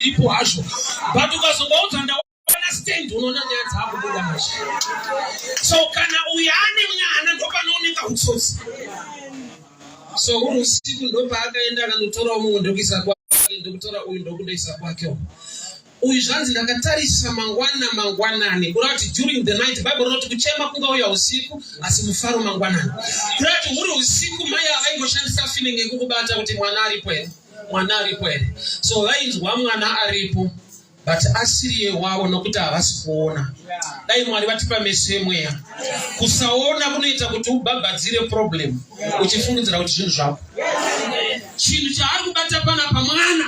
Ipo hazvo but ukazongoudza ndawana stand unoona nyaya dzakubuda manje. So kana uyu ane mwana ndopanooneka utsotsi. So uri usiku ndopaakaenda akanotora umwe ndokuisa kwake ndokutora uyu ndokundoisa kwake. Uyu zvanzi ndakatarisa mangwana mangwanani kureva kuti during the night bible rinoti kuchema kungauya usiku asi mufaro mangwanani kureva kuti huri usiku mai avaingoshandisa feeling yekukubata kuti mwana aripo here mwana aripo here so vainzwa mwana aripo but asiriye wavo nokuti havasi kuona dai mwari vatipa meso emweya kusaona kunoita kuti ubhabhadzire problem uchifungidzira kuti zvinhu zvako chinhu chaari kubata panapa mwana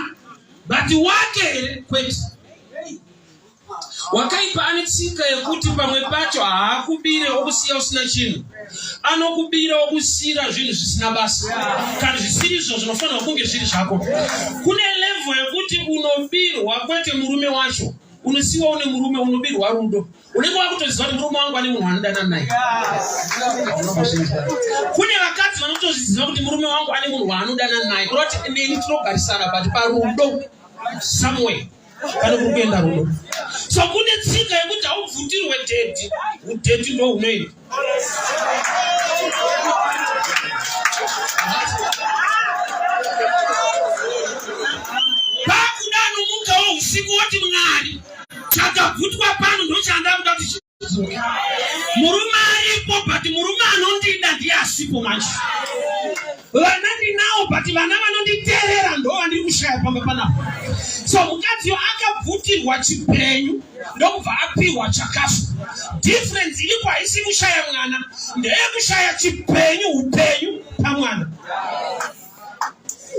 but wake here kwete Wakaipa ane tsika yekuti pamwe pacho haakubire okusiya usina chinhu, anokubira okusiyira zvinhu zvisina basa kana zvisiri izvo zvinofanirwa kunge zviri zvako. Kune level yekuti unobirwa kwete murume wacho, unosiwa une murume unobirwa rudo, unenge wakutoziva kuti murume wangu ane munhu anodana naye. Kune vakadzi vanotozviziva kuti murume wangu ane munhu waanodana naye, kureva kuti neni tinogarisana but parudo somewhere pane kuri kuenda rudo so kune tsika yekuti haubvutirwe dhedhi udhedhi ndo hunoenda pakuda anomukawo usiku woti mwari chakabvutwa pano ndochanda kuda kuti Murume aripo but murume anondida ndiye asipo manje. Vana ndinawo but vana vanonditerera ndo vandiri kushaya pamba panapa. So mukadzi yo akabvutirwa chipenyu ndokubva apiwa chakafa. Difference iripo haisi kushaya mwana, ndeyekushaya chipenyu upenyu pamwana.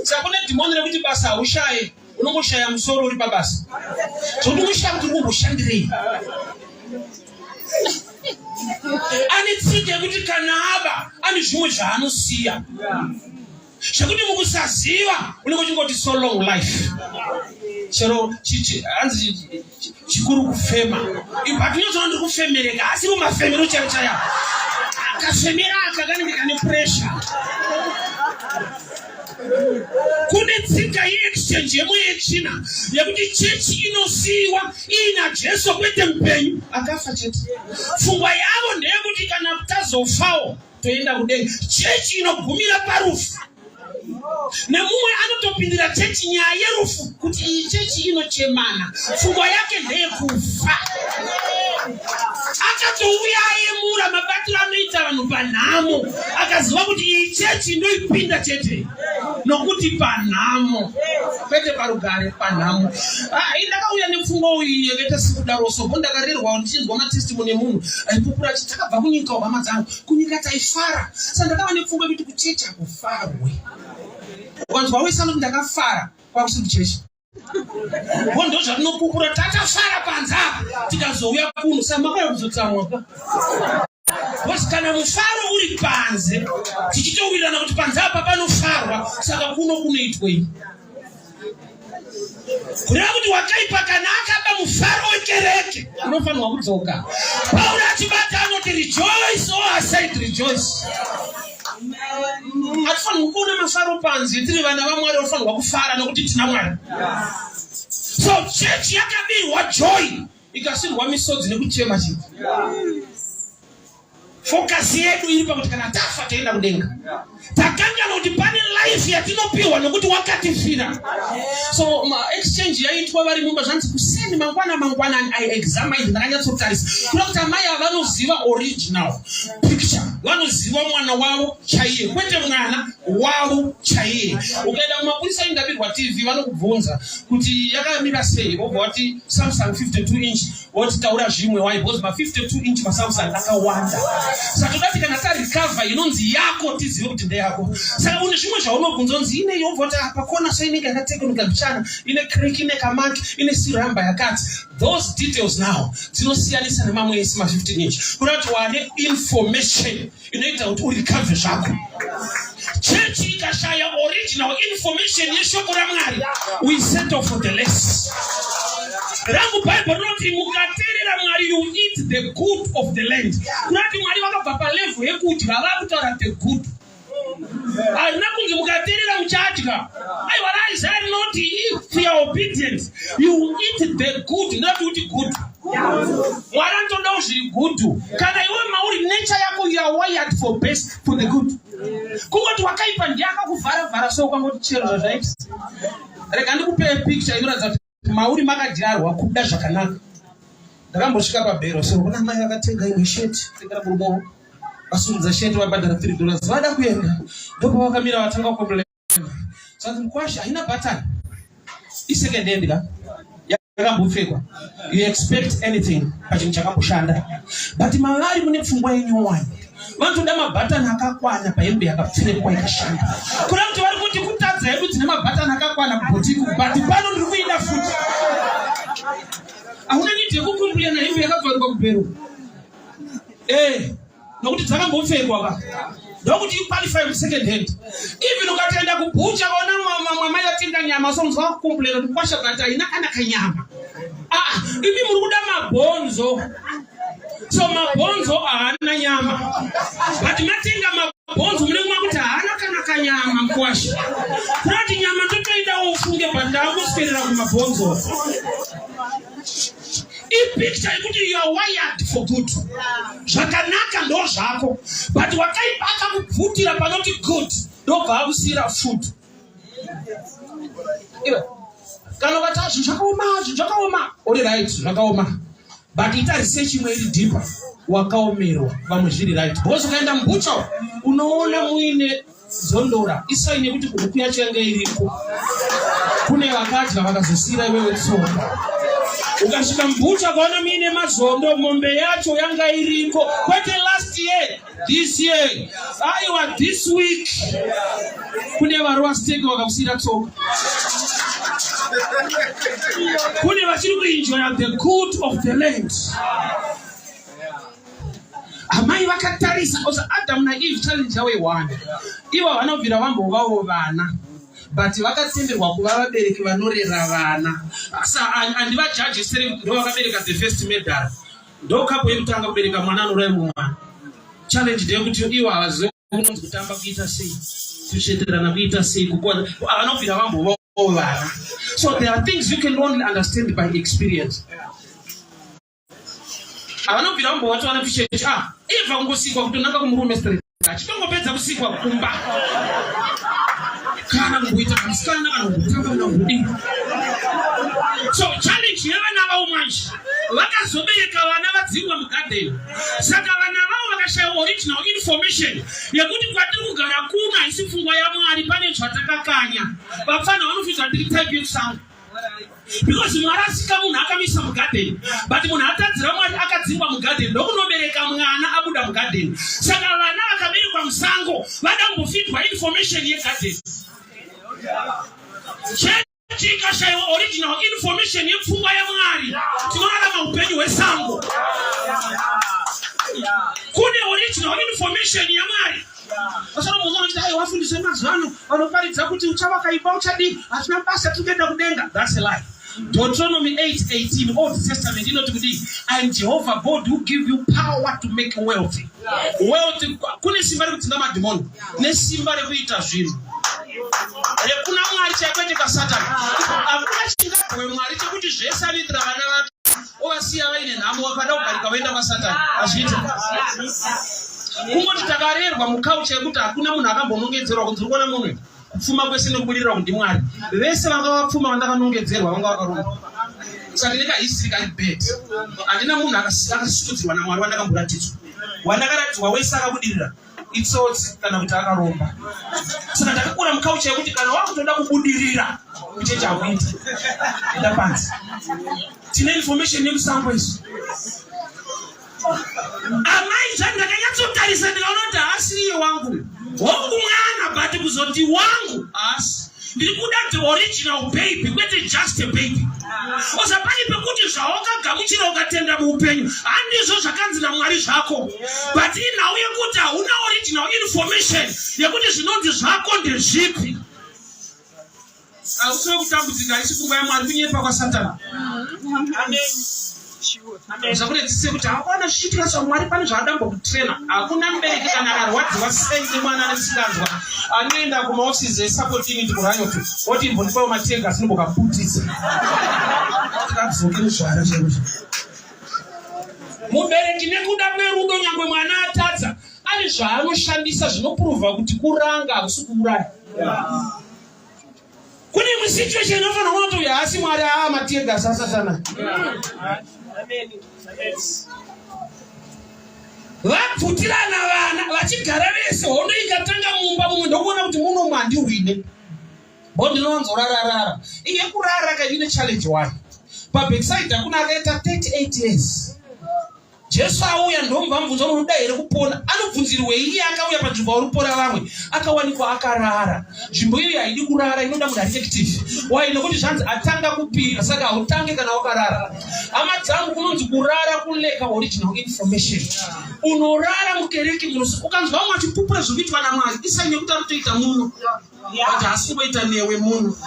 Saka kune dhimoni rekuti basa haushaye unongoshaya musoro uri pabasa zvekuti unoshaya kuti uri kumboshandirei ane tsika yekuti kana aba ane zvimwe zvaanosiya zvekuti mukusaziva unenge uchingoti so long life chero hanzi chikuru kufema but unozoona ndiri kufemereka asi mumafemero chaiyo chaya kafemera aka kanenge kane pressure kune tsika yeexchange yemweya yetsvina yekuti chechi inosiyiwa iina jesu kwete mupenyu akafa chete pfungwa yavo ndeyekuti kana tazofawo toenda kudenga chechi inogumira parufu nemumwe anotopindira chechi nyaya yerufu kuti iyi chechi inochemana pfungwa yake ndeyekufa akatouya ayemura mabatiro anoita vanhu panhamo akaziva kuti iyi chechi ndoipinda chete nokuti panhamo kwete parugare panhamo ah, ndakauya nepfungwa iyi yakaita sekudaro so bo ndakarerwa ndichinzwa matestimony emunhu aipupura achiti takabva kunyika hama dzangu kunyika taifara sa ndakava nepfungwa yekuti kuchechi hakufarwe ukanzwa wese anoti ndakafara kwakusiri kuchechi bo ndo zvatinopupura takafara panze apa tikazouya kuno sa makauya kuzotsamwa ka bcause kana mufaro uri panze tichitowirirana kuti panze apa panofarwa saka kuno kunoitwei kureva kuti wakaipa kana akaba mufaro wekereke unofanirwa kudzoka pauro achibata anoti rejoice o oh, aside rejoice hatifanirwa kuona mafaro panze tiri vana vamwari vanofanirwa kufara nokuti tina mwari so chechi yakabirwa joy ikasirwa misodzi nekuchema chii focus yedu iri pakuti kana tafa toenda kudenga takangana kuti pane life yatinopiwa nokuti wakatifira so exchange yaitwa vari mumba zvanzi kuseni mangwana mangwanani i examine ndakanyatsotarisa kuda kuti amai ava vanoziva original picture vanoziva mwana wavo chaiye kwete mwana wavo chaiye ukaenda kumapurisa indabirwa tv vanokubvunza kuti yakamira sei vobva vati samsung 52 inch Woti taura zvimwe why because ma 52 inch maSamsung akawanda. Saka toda kuti kana ta recover inonzi yako tizive kuti ndeyako. Saka une zvimwe zvaunobvunza unzi ine yobva kuti apa kona so inenge yakatekenuka mbichana, ine crack, ine kamark, ine siramba yakati. Those details now dzinosiyanisa nemamwe ese ma 15 inch. Kuda kuti wane information inoita kuti urikavhe zvako chechi ikashaya original information yeshoko ramwari we settle for the less rangu bible rinoti mukateerera mwari you eat the good of the land kunati mwari vakabva palevhu yekudya vakutaura the good. Harina kunzi mukateerera muchadya. Aiwa, raIsaya rinoti, "If you are obedient, you will eat the good." Ndinoti kuti good. Mwari anotodawo zviri good. Kana iwe mauri, nature yako, you are wired for best, for the good. Kungoti wakaipa ndiye akakuvhara-vhara, so ukangoti chero zvazvaita. Rega ndikupe picture inoratidza kuti mauri makadyarwa kuda zvakanaka. Ndakambosvika pabhero, so kuna mai vakatenga imwe sheti, tengera murume, vasimudza sheti, vabhadhara $3, vada kuenda, ndopavakamira vatanga kucomplaina. Sati mukwasha, haina button, isecond hand ka, yakambopfekwa. You expect anything pachinhu chakamboshanda, but mavari mune pfungwa yenyowani. Vanotoda mabhatani akakwana pahembe yakapfekwa ikashanda. Kuda kuti vari kuti kutadza hedu dzine mabhatani akakwana kuboutique, but pano ndiri kuida futi. Hauna need yekucomplaina hembe yakabvaruka kubhero, nokuti dzakambopfekwa ka, ndokuti you qualify with second hand. Even ukatoenda kubhucha, kaona mwamai vatenga nyama, so unzwa kucomplaina kuti kwasha, but haina kana kanyama. Ah, imi muri kuda mabhonzo, so mabhonzo haana nyama, but matenga mabhonzo, munenge makuti haana kana kanyama mukwasha. Kuda kuti nyama ndotoidawo ufunge, but ndaakuswerera kumabhonzo. Ipicture yekuti you are wired for good. Zvakanaka ndo zvako, but wakaipa akakubvutira panoti good, ndobva akusiyira food. Iwe kana ukati, "Ah, zvinhu zvakaoma, zvinhu zvakaoma," uri right, zvakaoma, but ita research imwe iri deeper. Wakaomerwa vamwe zviri right, because ukaenda mubucha unoona muine zondora, isign yekuti huku yacho yanga iriko. Kune vakadya vakazosiyira iwewe tsoka. Ukasvika mubucha ukaona muine mazondo, mombe yacho yanga iriko, kwete last year, this year, aiwa, this week. Kune varova steak vakakusiyira tsoka. Kune vachiri kuenjoya the good of the land. Amai vakatarisa osa Adamu naEve, challenge yavo ione. Ivo vanobvira vambovawo vana, but vakatenderwa kuva vabereki vanorera vana. Sa handivajudge sere ndo vakabereka the first murderer, ndo couple yekutanga kubereka mwana anouraya mumwe mwana. Challenge ndeyekuti ivo havazive kunonzi kutamba kuita sei, kusveterana kuita sei, kukona. Vanobvira vambovawo vana. So there are things you can only understand by experience. Havanobvira vambovati vana kuchechi. Ah, Eva kungosikwa kutonanga kumurume straight, achitongopedza kusikwa kumba, kana kumboita kamusikana, kana kumbotamba, kana kumbodii. So challenge yevana vavo manje, vakazobereka vana vadzingwa mugadheni, saka vana vavo vakashaya original information yekuti kwatiri kugara kuno haisi pfungwa yaMwari, pane zvatakakanya. Vapfana vanofidza tiri type yetusango, because Mwari asika munhu akamisa mugadheni, but munhu atadzira Mwari akadzingwa mugadheni, ndokunobereka mwana abuda mugadheni. Saka vana vakaberekwa musango vada kumbofeedwa information yegadheni. Chechi ikashayiwa original information yepfungwa yaMwari, tinorarama upenyu hwesango. Kune original information yaMwari. Vasanomuona, ai, wafundise mazuva ano vanoparidza kuti uchavaka imba, uchadii, hazvina basa, tiri kuenda kudenga. That's a lie. Deuteronomy 8:18, Old Testament, inoti kudii? "I am Jehovah God who give you power to make wealthy." Wealth, kune simba rekudzinga madhimoni nesimba rekuita zvinhu rekuna Mwari chaikwete kasatani. Hakuna chingabwe Mwari chekuti zvese anoitira vana vake ovasiya vaine nhamo, vakada kugarika voenda kwasatani. Hazviiti. Kungoti takarerwa muculture yekuti hakuna munhu akambonongedzerwa kunzi uri kuona munhu kupfuma kwese nekubudirira kuti ndiMwari. Vese vanga vapfuma vandakanongedzerwa vanga vakaromba, saka ndine kahistory kari bad. Handina munhu akasimudzirwa naMwari wandakamboratidzwa. Wandakaratidzwa wese akabudirira itsotsi kana kuti akaromba. Saka ndakakura muculture yekuti kana wakutoda kubudirira kuchechi hakuita, enda panzi. Tine information yemusango izvi. Amai, zvandakanyatsotarisa ndikaona kuti haasi iye wangu. Hongu mwana, but kuzoti wangu haasi. Ndiri kuda the original baby, kwete just a baby. Oza pane pekuti zvawakagamuchira ukatenda muupenyu handizvo zvakanzi naMwari zvako, but inhau yekuti hauna original information yekuti zvinonzi zvako ndezvipi. Hausiwe kutambudzika, haisi pfungwa yaMwari, kunyepa kwasatani. Amen. Zvakunetsise kuti hakuna zvichiitika samwari pane zvaadambo kutraina. Hakuna mubereki kana arwadziwa sei nemwana ane anoenda kumaofisi esupport unit kuRayot oti imbondipawo matenga asinombokaputisa. Tikadzoke muzvara chaizvo. Mubereki nekuda kwerudo nyangwe mwana atadza ane zvaanoshandisa zvinopuruvha kuti kuranga hakusi kuuraya. Kune imwe situation inofanira kuona kuti uyu haasi Mwari aa matega sasatana. Vabvutirana vana vachigara vese hondo ikatanga mumba mumwe ndokuona kuti muno mandihwine. Bo ndinowanzorararara. Iye kurara ka ine challenge why? Pabackside hakuna akaita 38 years. Jesu auya ndomubva amubvunza unoda here kupona? Anobvunzirwei iye akauya panzvimbo auri kupora vamwe akawanikwa akarara. Nzvimbo iyoyo haidi kurara inoda munhu ari active. Why? Nokuti zvanzi atanga kupira saka hautange kana wakarara. Hama dzangu kunonzi kurara kuleka original information. Unorara mukereke muno ukanzwa vamwe vachipupura zviri kuitwa naMwari isai nekuti ari kutoita muno. But haasi kungoita newe munhu.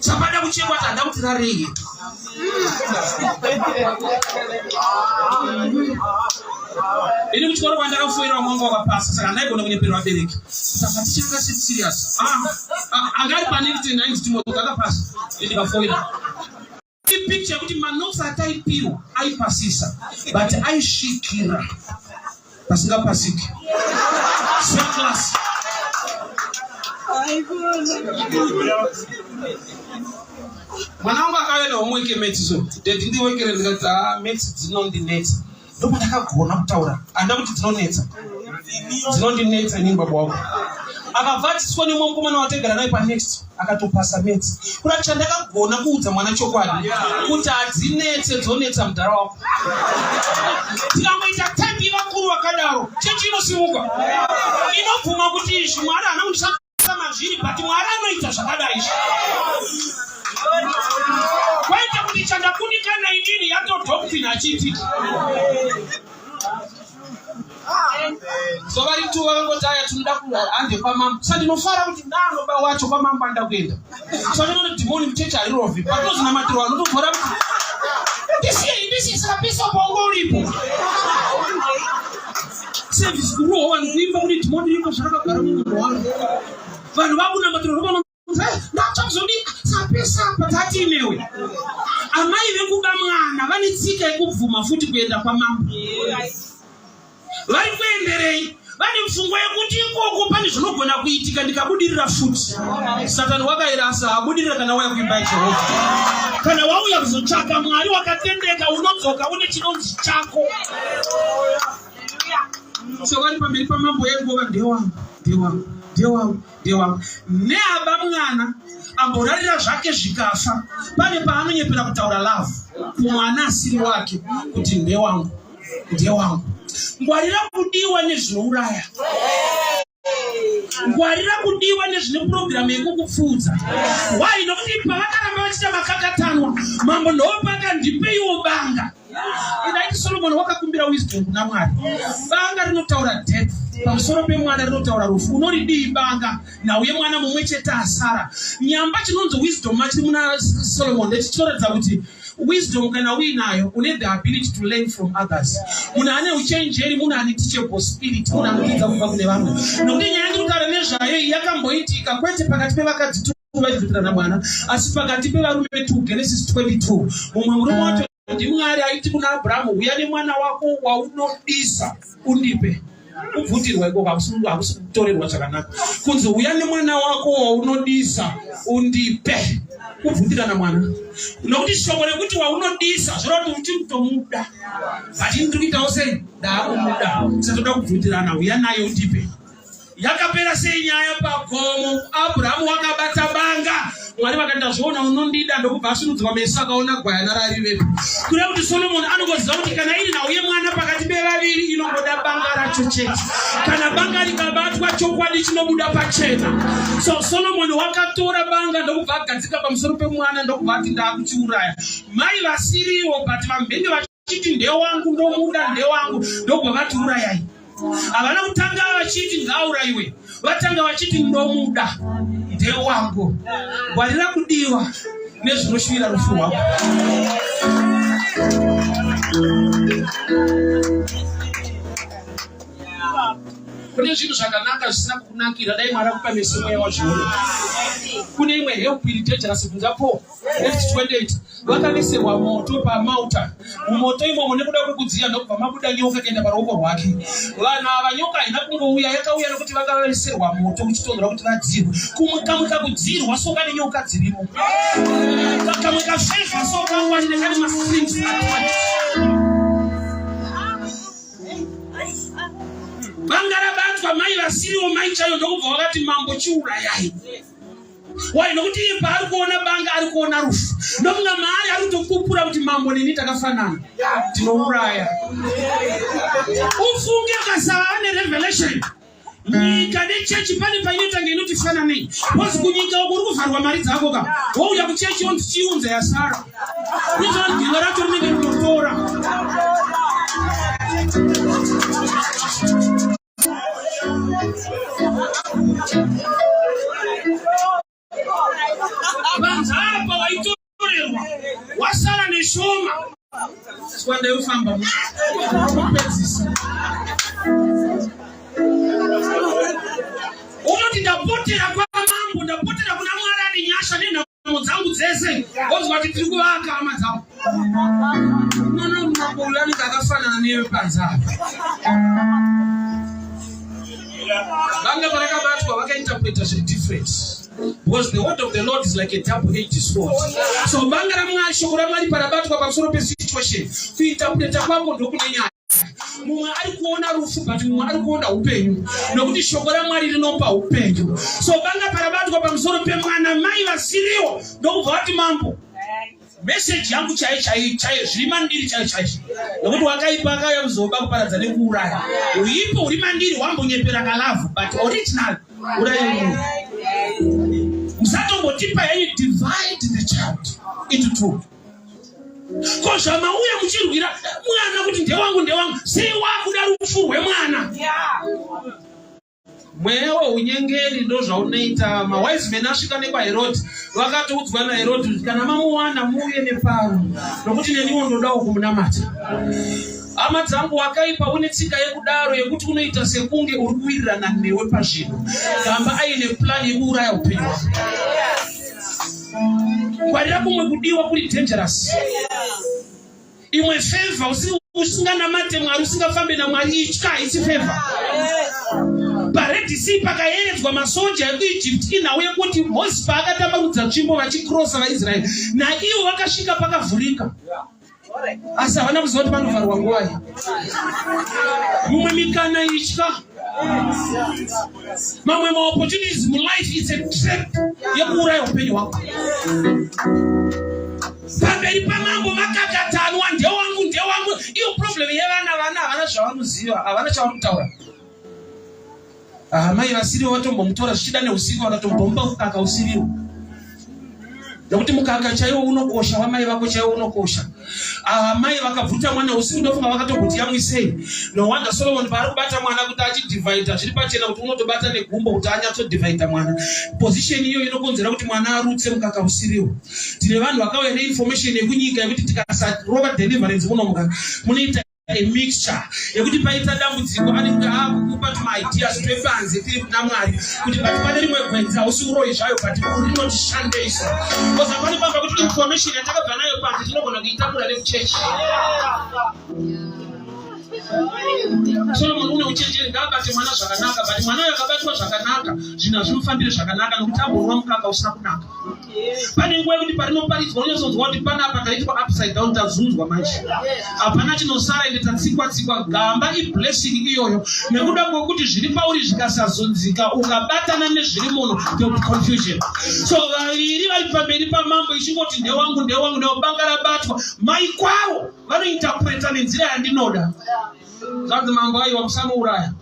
Chapada kuchekwa tanda kuti rarei. Ini kuchikoro kwandakafoira mwangu wakapasa saka ndaigona kunyepera vabereki. Saka tichanga siri serious. Ah, ah, anga ari pane 9 Timothy akapasa. Ndikafoira. Picture yekuti manotes ataipiwa aipasisa but aisvikira pasingapasiki. Same class. Mwana wangu akauya nehomework yemaths so daddy ndiwekere ndikati ah maths dzinondinetsa. Ndopandakagona kutaura anda kuti dzinonetsa. Dzinondinetsa inini baba wako. Akabva atiswa nemumwe mukomana wataigara naye panext akatopasa maths. Kuda chandakagona kuudza mwana chokwadi kuti hadzinetse dzonetsa mudhara wako. Tikangoita type yevakuru vakadaro chechi inosimuka. Inobvuma kuti izvi Mwari haana kundisa mazviri but Mwari anoita zvakadai izvi. Kwaita kuti chandakundikana inini yatodoctrine achiitiki. So vari tu vakangoti aya tinoda kuhande kwamambo. Sa ndinofara kuti ndaanoba wacho kwamambo anoda kuenda. So ndinoona dhimoni muchechi harirovi. Patinozonamatirwa anotovhora kuti ndisiye ndisiye saka pese paunga uripo. Service kurohwa vanhu kuimba kuti dhimoni riko zvarakagara mumunhu wangu. Vanhu vakunamatirwa ndopano ndatsvakuzodii sapesa apa tatiinewe. Amai vekuba mwana vane tsika yekubvuma futi kuenda kwamambo. Vari kuenderei? Vane pfungwa yekuti ikoko pane zvinogona kuitika ndikabudirira futi. Satani wakairasa abudirira kana wauya kuimba yaJehovha. Kana wauya kuzotsvaka Mwari wakatendeka unodzoka une chinonzi chako. So vari pamberi pamambo yengova ndewangu, ndewangu, ndewangu, ndewangu. Neaba mwana amborarira zvake zvikafa pane paanonyepera kutaura love kumwana asiri wake kuti ndewangu ndewangu. Ngwarira kudiwa nezvinouraya. Ngwarira kudiwa nezvine purogiramu yekukupfuudza. Why? Nokuti pavakaramba vachiita makakatanwa, mambo ndopaka ndipeiwo banga. Indaiti Solomon wakakumbira wisdom kuna Mwari. Banga rinotaura death pamusoro pemwana rinotaura rufu. Unoridii banga? Nauye mwana mumwe chete asara. Nyamba chinonzi wisdom machiri muna Solomon ndechinoratidza kuti Wisdom kana uinayo une the ability to learn from others. Munhu ane uchenjeri, munhu ane teachable spirit, munhu anodzidza kubva kune vamwe. Nokuti nyaya ndiri kutaura nezvayo iyi yakamboitika kwete pakati pevakadzi tu vaibvutirana mwana, asi pakati pevarume tu Genesis 22. Mumwe murume wacho ndiMwari aiti kuna Abrahamu, huya nemwana wako waunodisa undipe. Kubvutirwa ikoko hakusi kutorerwa zvakanaka. Kunzi huya nemwana wako waunodisa undipe. Kubvutirana mwana. Nokuti shoko rekuti waunodisa zvoreva kuti uchiri kutomuda. But ini ndiri kuitawo sei? Ndakumuda. Saka toda kubvutirana huya naye undipe. Yakapera sei nyaya pagomo? Abrahamu wakabata banga. Mwari vakati ndazviona unondida ndokubva asvinudzwa meso akaona gwayana rarivepo. Kureva kuti Solomon anongoziva kuti kana iri nhau yemwana pakati pevaviri inongoda banga racho chete. Kana banga rikabatwa chokwadi chinobuda pachena. So Solomon wakatora banga ndokubva agadzika pamusoro pemwana ndokubva ati ndakuchiuraya. Mai vasiriwo but vambenge vachiti ndewangu ndomuda ndewangu ndokubva vati urayai. Havana kutanga vachiti ngaaurayiwe, vatanga vachiti ndomuda, ndewangu. Ngwarira kudiwa nezvinoshuvira rufu rwako. Kune zvinhu zvakanaka zvisina kukunakira, dai Mwari akupa meso mweya wazviona. Kune imwe help iri dangerous, bvunza Paul Acts 28 vakaveserwa moto pamauta mumoto imomo nekuda kwekudziya ndokubva mabuda nyoka ikaenda paruoko rwake. Vanhu ava nyoka haina kungouya, yakauya nekuti vakavaveserwa moto kuchitonhora kuti vadzirwe. Kumwe kamwe kakudzirwa so kane nyoka dzirimo, kamwe kafevha so kangwarire kane mastrings attached. Vanga rabatwa mai vasiriwo mai chaiyo ndokubva vakati mambo chiurayai. Why? Nokuti iye paari kuona banga ari kuona rufu. Ndofunga maari ari kutopupura kuti mambo neni takafanana. Tinouraya. Ufunge akasava ane revelation. Nyika nechechi pane painotange inoti fananei. Because kunyika uko uri kuvharwa mari dzako ka. Wouya kuchechi wonzi chiunza yasara. Kuitira kuti gino racho rinenge rinotora. Vanzara pawaitorerwa wasara neshoma swandaifamba kupedzisa unoti ndapotera kwamambo ndapotera kuna Mwari ane nyasha nenhamo dzangu dzese wonzwa kuti tiri kuvaka hama dzangu. Unoona mambo uyu anenge akafanana newe panze apa. Vanga parakabatwa vakainterpreta zviri different because the word of the Lord is like a double edged sword. So banga raMwari, shoko raMwari parabatwa pamusoro pesituation, kuinterpreta kwako ndokune nyaya. Mumwe ari kuona rufu but mumwe ari kuona upenyu, nokuti shoko raMwari rinopa upenyu. So banga parabatwa pamusoro pemwana mai vasiriwo ndokubva vati mambo, meseji yangu chaiyo chaiyo chaiyo zviri mandiri chaiyo chaiyo, nokuti wakaipa akauya kuzoba, kuparadza nekuuraya. Uipo huri mandiri wambonyepera kalavhu, but original uraya munhu. Musatombotipa henyu, divide the child into two. Ko zvamauya muchirwira mwana kuti ndewangu ndewangu, sei wakuda rufu rwemwana? Mweya weunyengeri ndozvaunoita. Mawise men asvika nekwaHerodi, vakatoudzwa naHerodi kuti kana mamuwana muuye nepano, nokuti neniwo ndodawo kumunamata. Hama dzangu, wakaipa une tsika yekudaro yekuti unoita sekunge uri kuwirirana newe pazvinhu, gamba aine plan yekuuraya upenyu hwako. Ngwarira kumwe kudiwa kuri dangerous. Imwe favor usinganamate Mwari, usingafambe naMwari, itya haisi favor. PaRed Sea pakayeredzwa masoja ekuEgypt inhau yekuti Mozisi paakatambanudza tsvimbo vachikrosa vaIsraeri, naivo vakasvika pakavhurika, asi havana kuziva kuti panovharwa nguvai. Mumwe mikana itya, mamwe maopportunities mulife it's a trap yekuuraya upenyu hwako. Pamberi pamambo vakakatanwa, ndewangu ndewangu. Iyo problem yevana, vana havana zvavanoziva, havana chavari kutaura. Mai vasiriwo vatombomutora zvichida neusiku, vakatombomupa mukaka usiriwo, nekuti mukaka chaiwo unokosha, wamai vako chaiwo unokosha. Mai vakabvuta mwana usiku, ndofunga vakatokuti yamwisei. No wonder Solomon paari kubata mwana kuti achidhivhaidha, zviri pachena kuti unotobata negumbo kuti anyatsodhivhaidha mwana. Position iyo inokonzera kuti mwana arutse mukaka usiriwo. Tine vanhu vakauya neinformation yekunyika yekuti tikasarova deliverance munomuka munoita a mixture yekuti paita dambudziko anenge akukupa tumaideas twepanze tiri kuna Mwari kuti but pane rimwe gwenzi hausi uroyi zvayo, but rinotishandeisa, because hapane pamba kuti information yatakabva nayo panze tinogona kuitakura nekuchechi. Solomon une uchenjeri, ngaabate mwana zvakanaka, but mwana uyo akabatwa zvakanaka zvinhu hazvimufambire zvakanaka, nokuti ambonwa mukaka usina kunaka. Pane nguva yekuti parinoparidzwa unyatsonzwa kuti panapa taitwa upside down, tazunzwa manje, hapana chinosara, ende tatsikwa tsikwa. Gamba iblessing iyoyo, nekuda kwekuti zviri pauri zvikasazunzika ukabatana nezviri muno, there will be confusion. So vaviri vari pamberi pamambo ichingoti ndewangu ndewangu ndewangu, banga rabatwa, mai kwavo vanointerpreta nenzira yandinoda. Zvanzi mambo, aiwa, musamuuraya,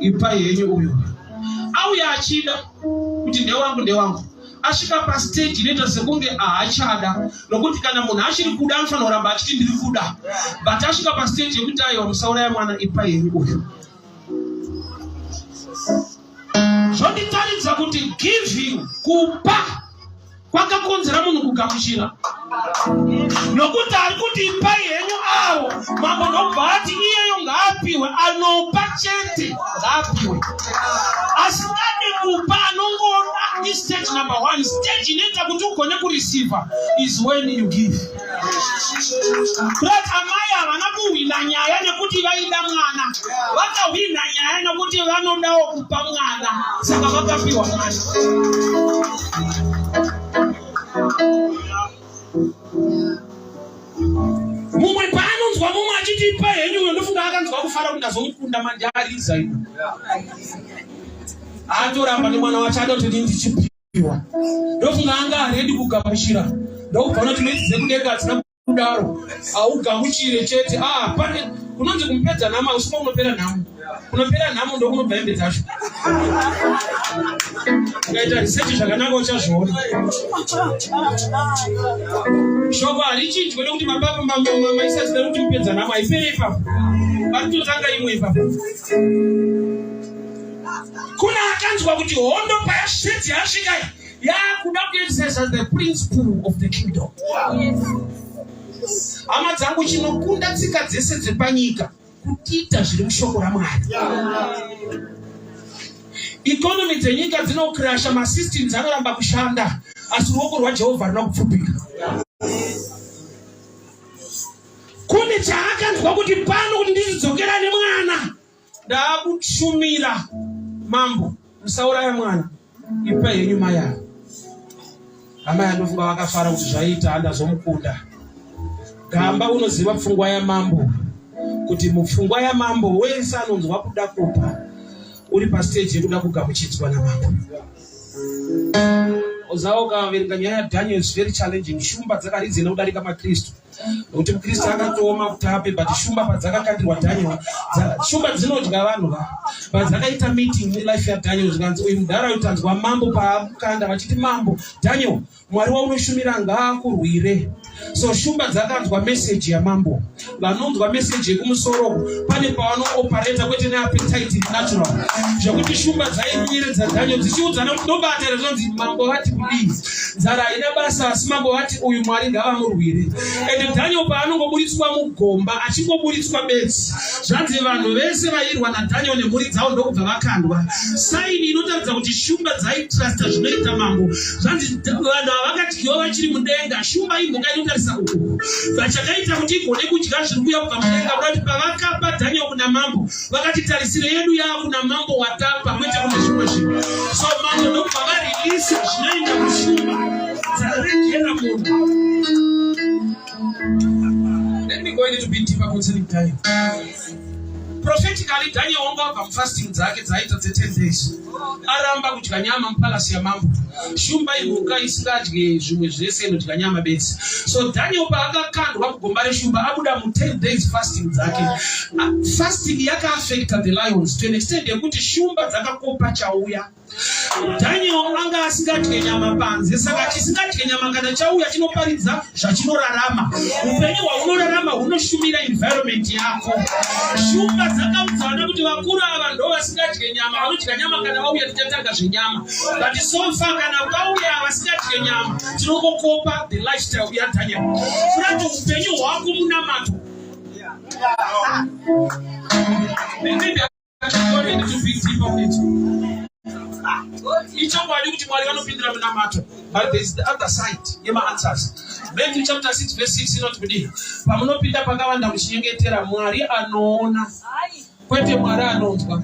ipai henyu uyu. Auya achida kuti ndewangu ndewangu, asvika pastage inoita sekunge haachada, nokuti kana munhu achiri kuda anofanira kuramba achiti ndiri kuda, but asvika pastage yekuti aiwa, musauraya mwana, ipai henyu uyu. Zvonditaridza kuti giving, kupa kwakakonzera munhu kugamuchira. Nokuti ari kuti ipai henyu avo, mambo ndobva ati iyeyo ngaapiwe, anopa chete ngaapiwe. Asingade kupa anongoda istage number one. Stage inoita kuti ugone kureceiver is when you give. But amai havana kuhwina nyaya nekuti vaida mwana, vakahwina nyaya nekuti vanodawo kupa mwana, saka vakapiwa mwana. Mumwe paanonzwa mumwe achiti ipa henyu uyo, ndofunga akanzwa kufara kuti ndazomukunda manje ariza ino atoramba nemwana wacho adoti ndichipiwa, ndofunga anga aredi kugamuchira, ndokubva unoti mwedzi dzekudenga hadzina kudaro, haugamuchire chete. Ah, pane kunonzi kumupedza nhamo, hausiko kunopera nhamo, kunopera nhamo ndokunobva hembe dzacho. Ukaita research zvakanaka uchazviona. Shoko harichinjwe nekuti maisa zita rekuti kupedza nhamo, haipere ipapo, varikutotanga imwe ipapo. Kuna akanzwa kuti hondo payasvedzi yasvika yakuda kuexercise the principle of the kingdom. Hama dzangu, chinokunda tsika dzese dzepanyika kutiita zviri mushoko raMwari. Economy dzenyika dzinokrasha, masystems anoramba kushanda, asi ruoko rwaJehovha runa kupfupika. Kune chaakanzwa kuti pano kuti ndichidzokera nemwana, ndakushumira mambo, musauraya mwana, ipa henyu mai ava. Amai anofunga vakafara kuti zvaita, andazomukunda. Gamba unoziva pfungwa yamambo, kuti mupfungwa yamambo wese anonzwa kuda kupa uri pastage yekuda kugamuchidzwa namambo. Uzawo ukaverenga nyaya yaDaniel is very challenging. Shumba dzakaridzina kudarika maKristu, nokuti muKristu akatooma kuti ape, but shumba padzakakandirwa Daniel, shumba dzinodya vanhu va padzakaita meeting mulife yaDaniel, zvikanzi uyu mudhara uyu tanzwa mambo paakanda vachiti, mambo Daniel, Mwari waunoshumira ngaakurwire. So shumba dzakanzwa meseji yamambo. Vanonzwa meseji yekumusoro pane pavanoopareta, kwete neappetite natural, zvekuti shumba dzainyeredza Daniel dzichiudzana kuti ndobata here, zvonzi mambo vati kudii, nzara haina basa, asi mambo vati uyu Mwari ngavamurwire. And Daniel paanongoburitswa mugomba, achingoburitswa bedzi, zvanzi vanhu vese vairwa naDaniel nemhuri dzavo ndokubva vakandwa. Saini inotaridza kuti shumba dzaitrasta zvinoita mambo. Zvanzi vanhu ava vakadyiwa vachiri mudenga. Shumba imhuka inotarisa uku, vachakaita kuti igone kudya zviri kuuya kubva mudenga, kuda kuti pavakapa Daniel kuna mambo, vakati tarisiro yedu yava kuna mambo watapa, kwete kune zvimwe zvinhu. So mambo ndokubva varilisa zvinoenda kushumba dzaregera munhu. Let me go a little bit deeper concerning Daniel. Prophetically, Daniel wanga wabva mufasting dzake dzaiita dze10 days, aramba kudya nyama mupalasi yamambo. Shumba imhuka isingadye zvimwe zvese, inodya nyama bedzi. So Daniel paakakandwa mugomba reshumba, abuda mu10 days fasting dzake, fasting yakaafecta the lions to an extent yekuti shumba dzakakopa chauya. Daniel anga asingadye nyama panze, saka chisingadye nyama kana chauya chinoparidza zvachinorarama. Upenyu hwaunorarama hunoshumira environment yako. Shumba dzakaudzana kuti vakuru ava ndo vasingadye nyama, vanodya nyama kana vauya tichatanga zvenyama, but so far kana vauya vasingadye nyama tinongokopa the lifestyle yaDaniel. Kurati upenyu hwako munamato. Maybe ichokwadi kuti Mwari vanopindura munamato, but there is the other side yemaanswers. Matthew chapter 6 verse 6 inoti kudii? Pamunopinda pakavanda muchinyengetera, Mwari anoona, kwete Mwari anonzwa.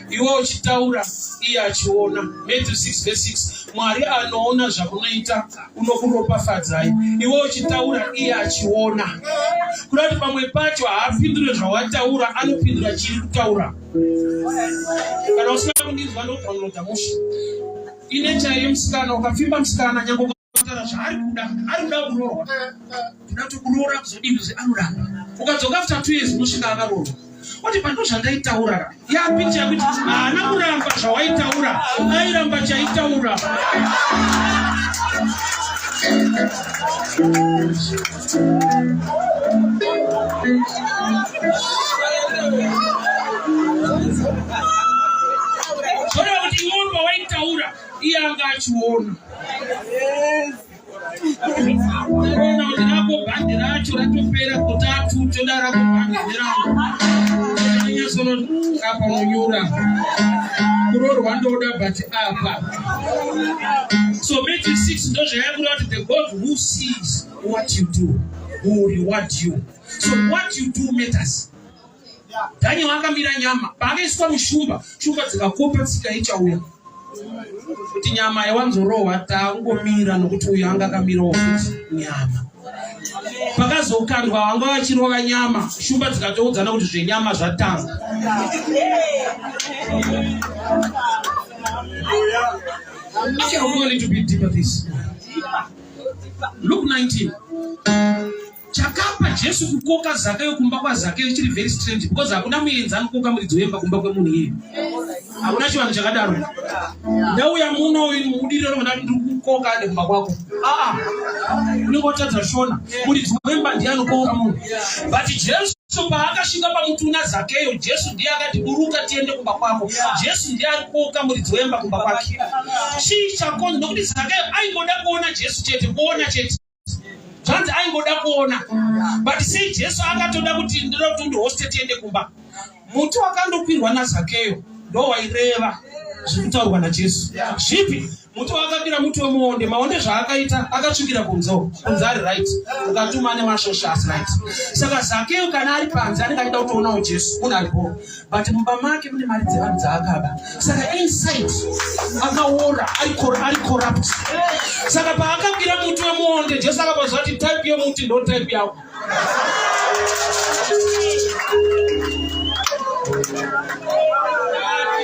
Iwe uchitaura, iye achiona. Matthew 6 verse 6, Mwari anoona zvamunoita, unokuropafadzai. Iwe uchitaura, iye achiona. Kuda kuti pamwe pacho haapindure zvawataura, anopindura chiri kutaura. Kana usina kundinzwa, ndodownloada mushe ine chaiye. Musikana ukapfimba musikana, nyange ukataura zvaari kuda, ari kuda kuroorwa, kuda kuti kuroora kuzodini, anoramba. Ukadzoka after 2 years, unosvika akaroorwa, oti pando zvandaitaura yapicha yekuti haana kuramba zvawaitaura, airamba chaitaura. Zvoreva kuti iwe pawaitaura, iye anga achiona. Ona kuti rako bhandi racho ratopera kutatu toda rako bhandi nerangu. Nyatsono apa unonyura. Kuroorwa ndoda but apa. So Matthew 6 ndozvayakureva kuti the God who sees what you do will reward you. So what you do matters. Daniel akamira nyama paakaiswa mushumba, shumba dzikakopa tsika ichauya kuti nyama yawanzorohwa tangomira nokuti uyu anga akamirawo futi nyama. Pakazokandwa vanga vachirova nyama, shumba dzikatoudzana kuti zvenyama zvatanga. Okay, I'll go a little bit deeper this. Luke 19. Chakapa Jesu kukoka Zakayo kumba kwaZakeyo chiri very strange because hakuna muenzi anokoka muridzi wemba kumba kwemunhu iye. Hakuna chivanhu chakadaro. Ndauya muno mudiriro rinoda ndiri kukoka ade kumba kwako. Ah ah. Unenge watadza shona. Muridzi wemba ndiye anokoka munhu. But Jesu paakasvika pamutuna Zakeyo, Jesu ndiye akati buruka tiende kumba kwako. Jesu ndiye ari kukoka muridzi wemba kumba kwake. Chii chakonzi nokuti Zakeyo aingoda kuona Jesu chete, kuona chete. Zvanzi aingoda kuona. But sei Jesu akatoda kuti ndinoda kuti undihoste tiende kumba. Muti wakandokwirwa naZakeyo ndo waireva zviri kutaurwa naJesu. Zvipi? Muti waakakwira muti wemuonde. Maonde zvaakaita akatsvukira kunze uko. Kunze ari right. Ukatuma ane mashosha asi right. Saka Zakeyo kana ari panze anenge achida kutoonawo Jesu. Munhu aripo. But mumba make mune mari dzevanhu dzaakaba. Saka inside akaora ari corrupt. Saka paakakwira muti wemuonde Jesu akabva kuti type yemuti ndo type yako.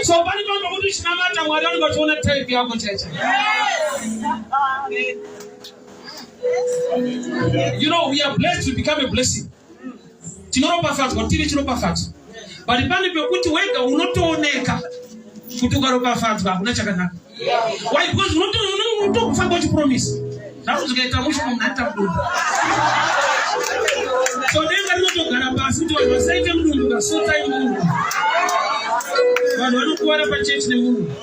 So pane pamwe pakuti uchinamata Mwari vanenge vachiona type yako chaicho. You know, we are blessed to become a blessing. Tinoropafadzwa kuti tive chiropafadzo. But pane pekuti wega unotooneka kuti ukaropafadzwa hakuna chakanaka. Why? Because unotofamba uchipromisa. Zvako zvikaita mushe munhu aita mudumbu. So denga rinotogara pasi kuti vanhu vasaite mudumbu kasotai munhu. Vanhu vanokuvara pachechi nemunhu.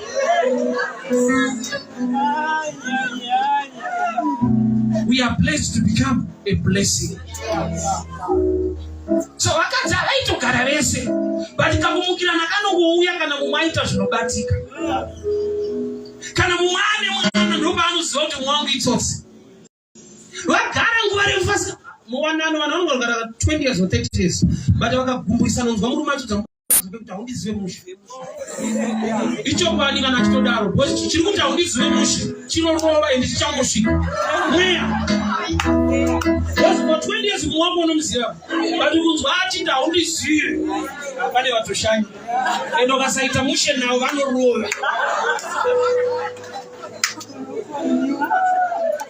We are blessed to become a blessing. So vakadzi havaitogara vese but kakumukirana kanongouya kana mumwe aita zvinobatika. Kana mumwe ane mwana ndopaanoziva kuti mumwe wangu itsotsi. Vagara nguva refu vasi muwanano vanhu vanongogara 20 years or 30 years but vakagumbuisa nonzwa murume achidza kuti haundizive mushe. Ichokwadi kana achitodaro because chiri kuti haundizive mushe chinorova ende chichangosvika mweya. Because for 20 years mumwe wako unomuziva but kunzwa achiti haundizive pane vatoshanya ende ukasaita mushe navo vanorova.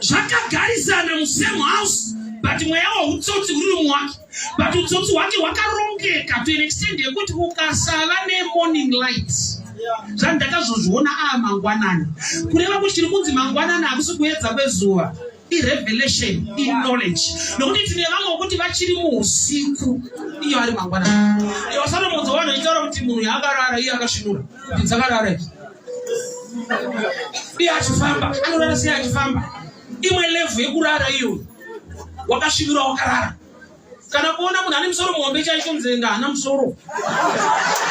Zvakagarisana musame house but mweya weutsotsi uri muwake but utsotsi hwake hwakarongeka to an extent yekuti ukasava nemorning light zvandakazozviona aa mangwanani kureva kuti chiri kunzi mangwanani hakusi kuedza kwezuva irevelation iknowledge nokuti tine vamwe vokuti vachiri muusiku iyo ari mangwanani iyo salomonzo vanhu vachitaura kuti munhu yaakarara iye akasvinura kuti dzakarara idzi iye achifamba anorara sei achifamba imwe level yekurara iyo wakasvinura wakarara kana kuona munhu ane musoro muhombe chaicho nzenga haana musoro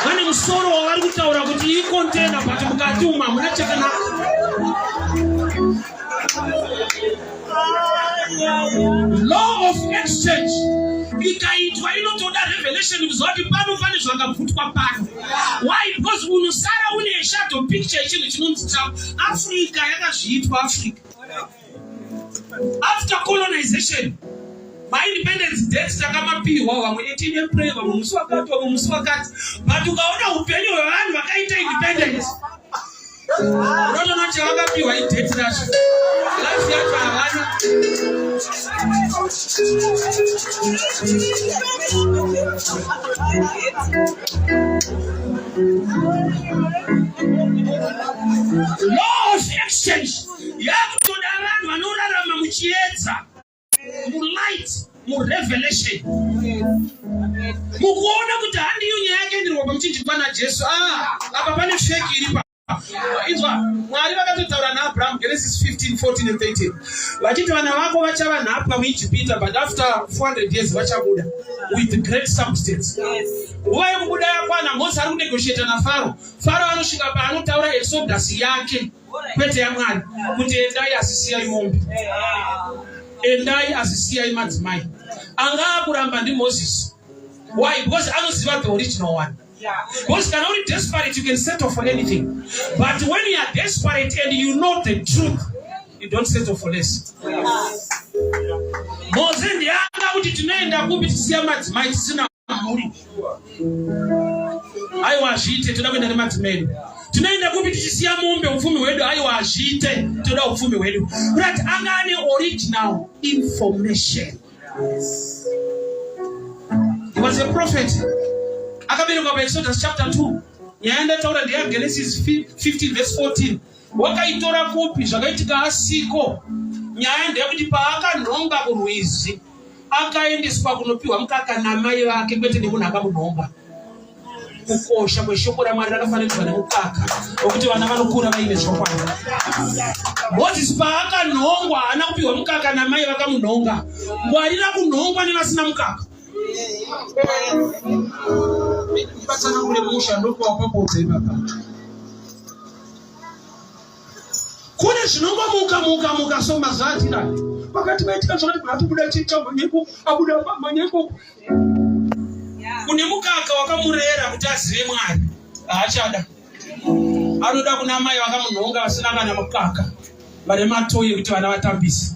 vane musoro wavari kutaura kuti ikontena but mukati umu hamuna chakanaka law of exchange ikaitwa inotoda revelation kuziva kuti pano pane zvakabvutwa pano why because unosara une shadow picture yechinhu chinonzi chako africa yakazviitwa africa After colonization, maindependence dates takamapihwa vamwe 18 April, vamwe musi wakati, vamwe musi wakati. But ukaona upenyu hwevanhu vakaita independence, unotoona kuti vakapiwa idate racho. Life yacho havana. Law of exchange. Yakutoda vanhu vanorarama muchiedza, mulight, murevelation, mukuona kuti handiyo nyaya yakaenderwa pamuchinjikwa naJesu. Ah, apa pane feki iri pa. Inzwa, Mwari vakatotaura naAbraham Genesis 15, 14 and 13 vachiti vana vako vachava nhapwa muIjipita but after 400 years vachabuda with great substance. Nguva yekubuda yakwana, Mose ari kunegotiata naFaro. Faro anosvika paanotaura Exodus yake kwete yaMwari kuti endai asi siyai mombe, endai asi siyai madzimai. Anga akuramba ndiMoses. Why? Because anoziva the original one. Because kana uri desperate you can settle for anything. But when you are desperate and you know the truth, you don't settle for less. Mose ndianga kuti tinoenda kupi tisiya madzimai tisina mhuri. Aiwa hazviite, toda kuenda nemadzimai edu. Tinoenda kupi tichisiya mombe upfumi hwedu? Aiwa hazviite, toda upfumi hwedu. Kurati anga ane original information. He was a prophet. Akaberekwa paExodus chapter 2. Nyaya ndataura ndeya Genesis 15 verse 14. Wakaitora kupi zvakaitika asiko? Nyaya ndeyekuti paakanhonga kurwizi akaendeswa kunopiwa mukaka namai vake kwete nemunhu akamunhonga. Kukosha kweshoko raMwari rakafananidzwa nemukaka wekuti vana vanokura vaine zvokwadi. Mozisi paakanhongwa haana kupiwa mukaka namai vakamunhonga. Ngwarira kunhongwa nevasina mukaka. Batsanangure musha ndokuwapapodza ipapa. Kune zvinongomuka muka muka so mazuva atinayo. Pakati paitika zvakati munhu atobuda chichamanyeko abuda manyeko. Kune mukaka wakamurera kuti azive Mwari haachada. Anoda kuna mai vakamunhonga vasina kana mukaka vane matoyi ekuti vana vatambise.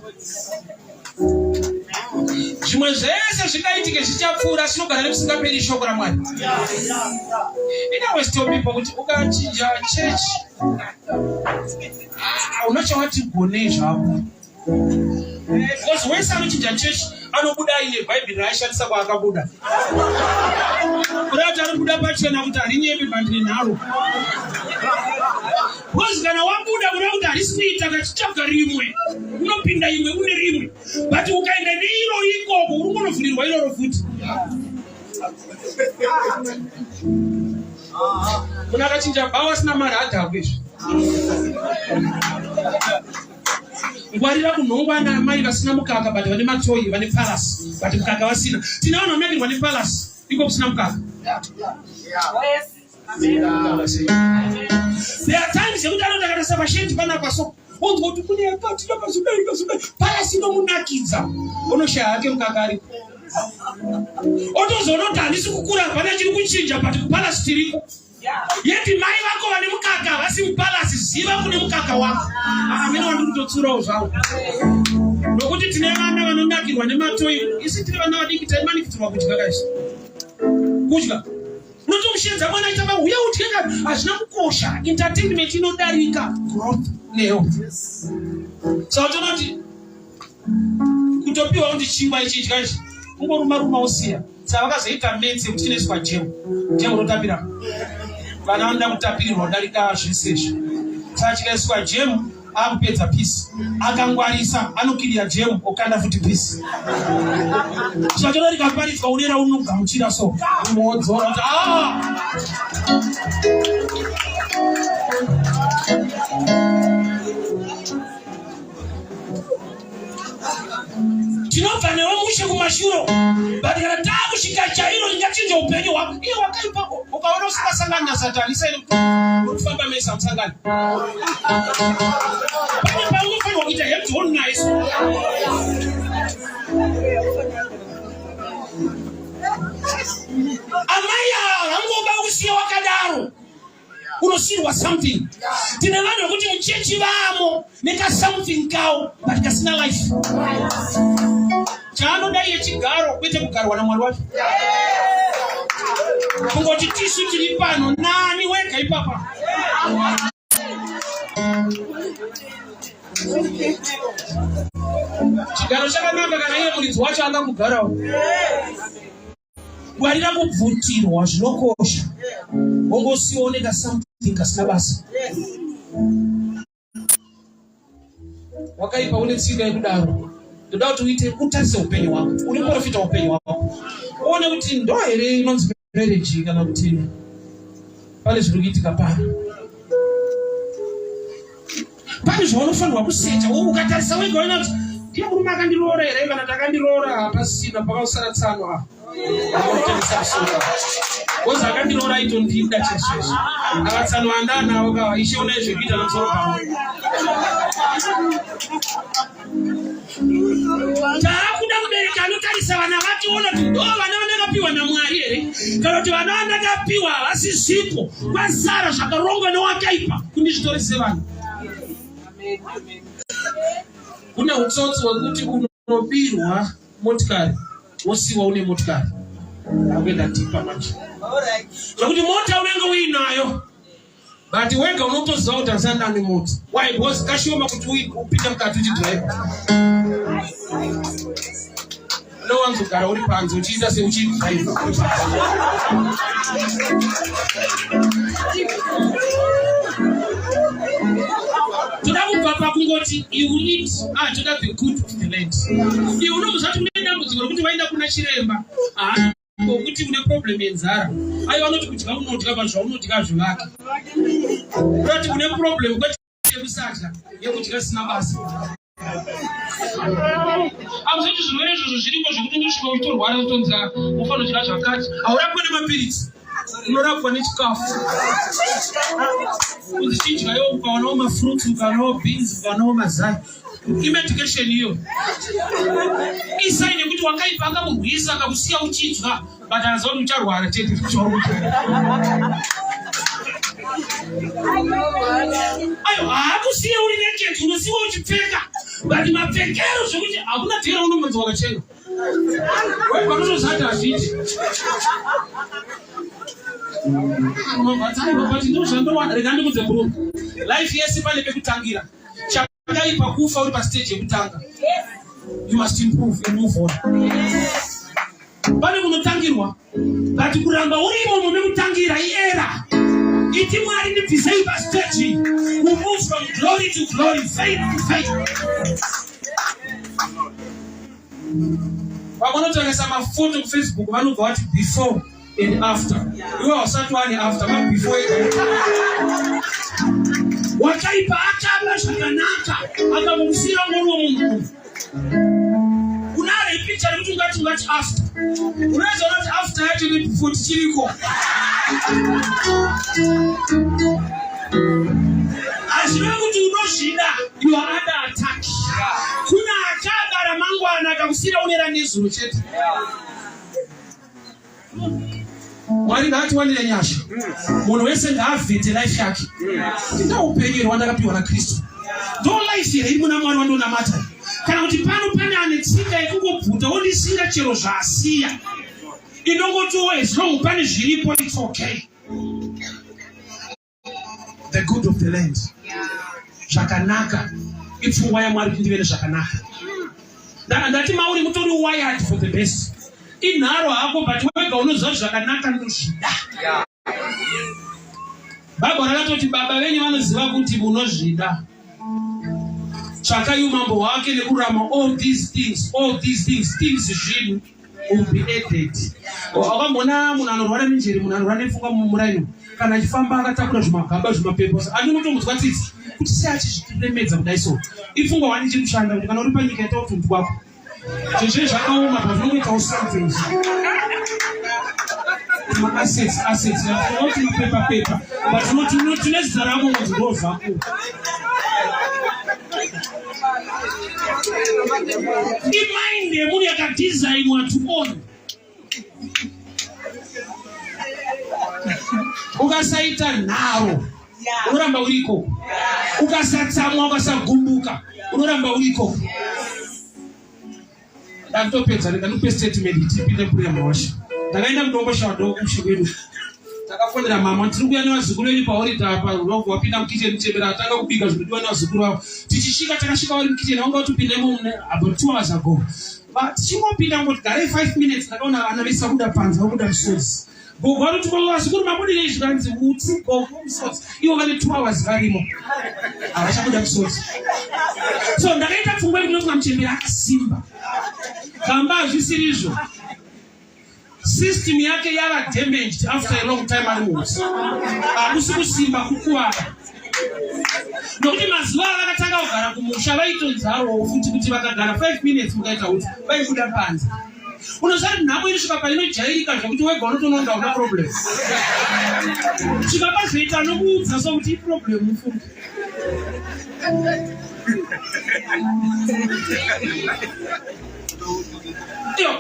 Zvimwe zvese zvingaitike zvichapfuura sinogara nekusingaperi shoko raMwari. In always tell people kuti ukachinja church hauna chawati gonei zvako. Because wese anochinja church anobuda aine bhaibheri raaishandisa kwaakabuda. Kuda kuti anobuda pachena kuti harinyepi but nenharo. Because kana wabuda kuda kuti harisi kuita kachitsvaga rimwe unopinda imwe une rimwe but ukaenda neiro ikoko uri kunovhurirwa iroro futi. Munhu akachinja bhawa asina mari adhakwe izvi. Ngwarira kunhongwa naamai vasina mukaka but vane matoyi vane palace but mukaka vasina. Tine vanhu vanonakirwa nepalace iko kusina mukaka. There are times yekuti anoti akatarisa pasheti panapa so onzwa kuti kune yakati yakazodai yakazodai palace inomunakidza onoshaya hake mukaka ariko otozoona kuti handisi kukura hapana chiri kuchinja but kupalace tiriko. Yeti mai vako vane mukaka havasi mupalasi, ziva kune mukaka wako. Amene wandiri kutotsurawo zvangu. Nokuti tine vana vanonakirwa nematoyi. Isi tiri vana vadiki taimanikidzirwa kudya kaisi. Kudya. Unotomushenza mwana aitamba uya udye ka hazvina kukosha. Entertainment inodarika growth nehealth. Saka toona kuti kutopiwa kuti chingwa ichi idya ichi kungoruma ruma usiya saka vakazoita metsi yekuti chinoiswa jemu jemu rotapira vana vanoda kutapirirwa kudarika zvese izvi saka chikaiswa jemu akupedza pisi akangwarisa anokirira jemu okanda futi pisi saka toda rikaparidzwa une raunogamuchira so unodzora kuti ah! Tinobva newe mushe kumashuro but kana takusvika chairo ringachinja upenyu hwako. Iye wakaipa ukaona usingasangani nasatani isaini kufamba mese hamusangani. Pane paunofanirwa kuita head on naye. Amai ava vangoba kusiya wakadaro. Unosirwa something. Tine vanhu vekuti muchechi vamo nekasomething kawo but kasina life. Chaanoda iye chigaro kwete kugarwa naMwari wacho. Kungoti tisu tiri pano nani wega ipapa. Chigaro chakanaka kana iye muridzi wacho angakugarawo. Ngwarira kubvutirwa zvinokosha wongosiwa une something kasina basa. Wakaipa une tsika yekudaro. Ndoda kuti uite utarise upenyu hwako, uri muprofita upenyu hwako, uone kuti ndo here inonzi marriage kana kuti pane zviri kuitika pano. Pane zvaunofanirwa kusecha ukatarisa wega uona kuti ndiye murume akandiroora here kana takandiroora hapasina pakausara tsano apa aotengesa musoro kozi akandiroora aitondida chaizvoizvo akatsano andanawo ka ishe unai zvekuita nomusoro pavo. Taakuda mubereki anotarisa vana vake ona kuti ndo vana vandakapiwa naMwari here kana kuti vana vandakapiwa havasi zvipo, kwazara zvakarongwa newakaipa kundizvitorise vana. Kune utsotsi hwekuti unobirwa motikari wosiwa une motikari akuenda tipa manje zvekuti mota unenge uinayo but wega unotoziva kuti handisati ndane mota. Why? Because kashoma kuti upinde mukati uchidrive, unowanzogara uri panze uchiita seuchidrive. Toda kubva pakungoti you eat, ah, toda the good of the land. Iwe unomboziva kuti kune dambudziko rekuti waenda kuna chiremba, ah, ngokuti une problem yenzara. Aiwa, vanoti kudya unodya, but zvaunodya hazvivaki. Unoti une problem kwete yekusadya, yekudya zvisina basa. Hakuzoti zvirwere izvozvo zviriko zvekuti unosvika uchitorwara utonzi ufanira kudya zvakati. Haurapwe nemapiritsi, unorapwa nechikafu. Kunzi chidyayo, ukaonawo mafruits, ukaonawo beans, ukaonawo mazai, imedication iyo. Isai nekuti wakaipa akakurwisa akakusiya uchidya, but anoziva kuti ucharwara chete. Ayo haakusiye uri naked, unosiwa uchipfeka, but mapfekero zvekuti hakuna dhera unombonzi wakachena. Webva unotozati hazviiti, unobva tsaiwa, but ndozvandowana. Rega ndikudze bro, life yese pane pekutangira. Chakaipa kufa uri pastage yekutanga. You must improve and move on. Pane kunotangirwa, but kuramba urimo mumekutangira iera. Iti Mwari ndibvisei pastage. We move from glory to glory, faith to faith. Vanotarisa mafoto kuFacebook vanobva vati before and after. Iwe hausati wane after, ma before ega. Wakaipa akaba zvakanaka akamukusira ungoriwo munhu uyu. Unare picture rekuti ungati after. Unozoona kuti after yacho ne before tichiriko. Hazvirevi kuti unozvida, you are under attack. Kuna akaba ramangwana akakusira une ranezuro chete. Mwari ngaatiwanire nyasha. Munhu wese ngaavhete life yake. Ndo upenyu here wandakapiwa naKristu? Ndo life here iri muna Mwari wandonamata? Kana kuti pano pane ane tsika yekungobvuta wondisira chero zvaasiya. Inongotiwo as long pane zviripo, it's okay. The good of the land, zvakanaka, ipfungwa yaMwari kuti ndive nezvakanaka. Ndati mauri mutori wired for the best. Inharo hako, but wega unoziva kuti zvakanaka ndozvida. Bhaibheri rakatoti baba venyu vanoziva kuti munozvida. Tsvakai umambo hwake nekurama, all these things, all these things, things zvinhu, will be added. Wakamboona munhu anorwara nenjere, munhu anorwara nepfungwa mumuraini, kana achifamba akatakura zvimagaba, zvimapepa, ani unotomudzwa tsitsi kuti sei achizviremedza kudai? So ipfungwa wani ichiri kushanda kuti kana uri panyika ita utundu kwako. Zvezve zvakaoma pazvinongoitawo something, maassets, assets, tinoti mapepa pepa, but tine zita rako unonzi ndo zvako. Imind yemunhu yakadesignwa to own. Ukasaita nharo unoramba uriko, ukasatsamwa, ukasagumbuka unoramba uriko. Ndakutopedza, rega ndikupe statement tipinde prayer mawasha. Ndakaenda kuDomboshawa, ndokushe kwedu. Takafonera mama, tiri kuuya nevazukuru venyu paholiday apa. Wapinda mukicheni, muchembera atanga kubika zvinodiwa nevazukuru vavo. Tichisvika, takasvika vari mukicheni, vanga vatopinda imomo about 2 hours ago. Tichingopinda ngoti garei 5 minutes, ndakaona vana vese vabuda panze, vabuda misodzi. Gogo vanoti, "Gogo, vazukuru mabudire izvi?" Vanzi, "Utsi gogo, misodzi." Ivo vane 2 hours varimo, havachabuda misodzi. So ndakaita pfungwa yekuti muchembera akasimba. Kamba hazvisiri izvo, system yake yava damaged after a long time ari muutsi. Hakusi kusimba, kukuvara. Nokuti mazuva avakatanga kugara kumusha vaitonzarowo futi kuti vakagara 5 minutes mukaita kuti vaibuda panze. Unoziva kuti nhamo inosvika painojairika zvekuti wega unotoona una problem. Svika pazoita anokuudza sokuti iproblem mufunge.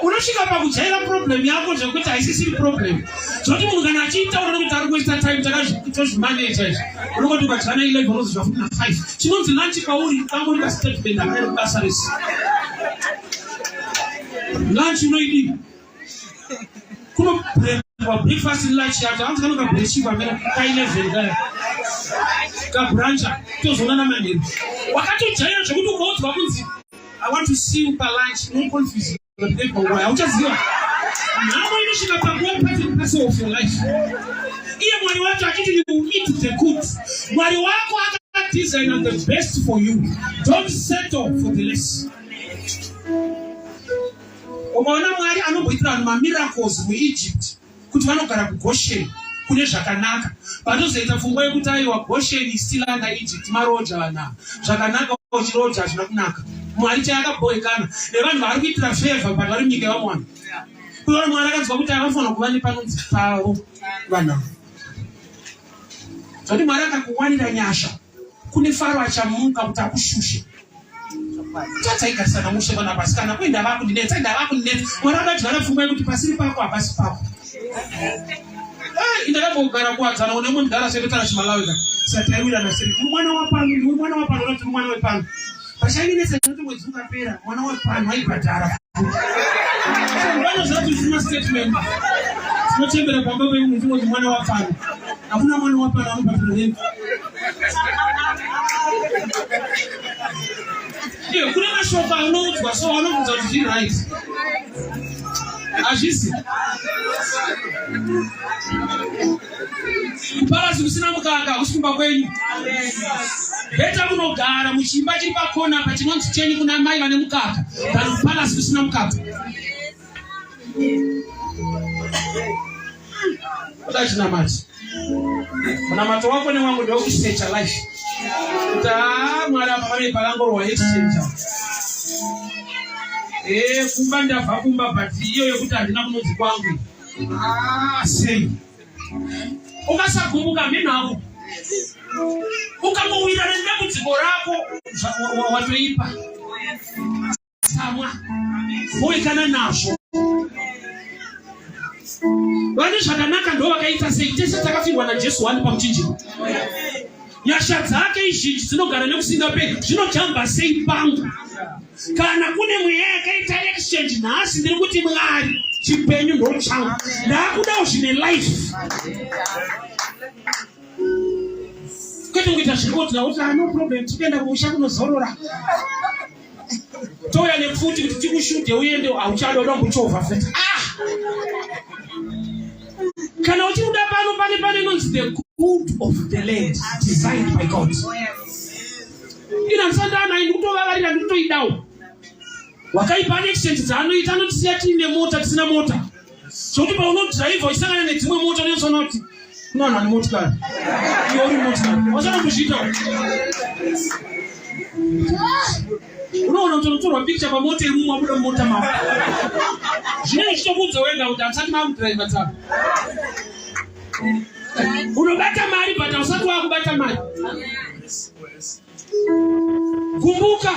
Unosvika pakujaira problem yako zvekuti haisisiri problem. Zvekuti munhu kana achiitaura nokuti ari kuwaster time takazvimaneja izvi. Unongoti ukadyana 11 unozodya futi na 5. Chinonzi lunch kwauri kangori kastatement akadai basa rese. Lunch unoidii? Kunobrekwa breakfast lunch yacho hanzi kanoka brechikwa mena ka 11 kaya. Ka bruncha tozoonana manheru. Wakatojaira zvekuti ukaudzwa kunzi I want to see you pa lunch unoconfuse hauchaziva. Nhamo inosvika pakuva part and parcel of your life. Iye Mwari wacho achiti you eat the good. Mwari wako akadesigna the best for you. Don't settle for the less. Ukaona Mwari anomboitira vanhu mamiracles muEgypt kuti vanogara kuGoshen kune zvakanaka, patozoita pfungwa yekuti aiwa Goshen is still under Egypt, maroja vanhu ava zvakanaka uchiroja hazvina kunaka. Mwari chayakabhoekana nevanhu vaari kuitira favor but vari munyika yevamwe vanhu. Kuona Mwari akanzwa kuti avafanira kuva nepanonzi pavo vanhu ava. Zvati Mwari akakuwanira nyasha kune Faro achamuka kuti akushushe. Tataigarisana mushe vana vasikana kuenda vakundinetsa enda vakundinetsa. Mwari akadyara pfungwa yekuti pasiri pako hapasi pako. Ndakambogara kuwadzana une mumwe mudhara sekutara chimalawi ka. Sataiwirana seri tiri mwana wapano ndiwe mwana wapano unoti tiri mwana wepano. Pachainetsa ndinoti mwedzi ukapera mwana wepano aibhadhara. Vanoziva kuti zvima statement. Tinochembera pamba pemunhu tingoti mwana wapano. Hakuna mwana wapano anobhadhara rent. Iyo kune mashoko anoudzwa so anobvunza kuti zviri right. Hazvisi. Kuparazi kusina mukaka hakusi kumba kwenyu. Beta munogara muchimba chiri pakona apa chinonzi chenyu kuna mai vane mukaka than kupalace kusina mukaka. Kuda chinamati. Munamato wako newangu ndewekusecha life. Kuti haa Mwari apa pane pakangorwa exchange. Eh, kumba ndabva kumba but iyo yekuti handina kunonzi kwangu. Ah, sei. Ukasagumbuka mhino ako. Ukangowirana nedambudziko rako watoipa. Tsamwa. Woikana nazvo. Vane zvakanaka ndo vakaita sei? Tese takafirwa naJesu wani pamuchinjikwa. Nyasha dzake izhinji dzinogara nekusingaperi zvinojamba sei pangu? Kana kune mweya yakaita exchange nhasi, ndiri kuti Mwari chipenyu ndochangu, ndakudawo zvine life kwete kuita zviri kuti kuti ah, no problem, tikuenda kumusha kunozorora touya nepfuti kuti tikushude uende, hauchada uda kumbochova futi. Ah! Kana uchibuda pano pane pane inonzi the good of the land designed by God. Ina ndisandana ini kutovavarira ndikutoidawo. Wakaipa ane exchange dzaanoita anotisiya tiine mota tisina mota. Zvokuti paunodhiraivha uchisangana nedzimwe mota unozoona kuti kuna vanhu vane motikari. Iwe uri motikari. Wachanombozviita. Unoona kuti unotorwa picture pamota yemumwe wabuda mumota mako. Zvinenge zvichitokuudza wega kuti hamusati makudhiraivha tsaka. Unobata mari but hausati wakubata mari. Kumbuka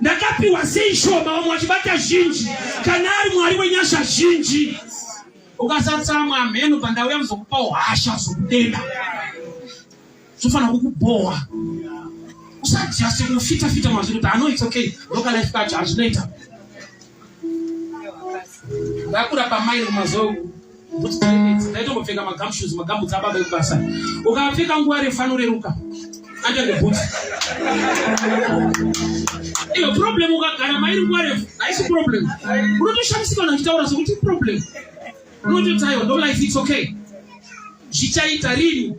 ndakapiwa sei shoma vamwe vachibata zhinji kana ari Mwari wenyasha zhinji. Ukasatsamwa hameno pandauya kuzokupa uhasha zokudenda zvofanira kukubhowa. Usajase kunofita fita mazviri kuti ano it's okay local life kacho hazvinoita. Ndakura pamaini kumazoe boots dzainetsa, ndaitombopfeka magumshoes, magambutsi ababa ekubasa. Ukapfeka nguva refu anoreruka under the boots. Iyo problem ukagara mairi nguva refu haisi problem. Unotoshamisika vanhu vachitaura sokuti problem. Unototi aiwa ndo life it's okay. Zvichaita rini?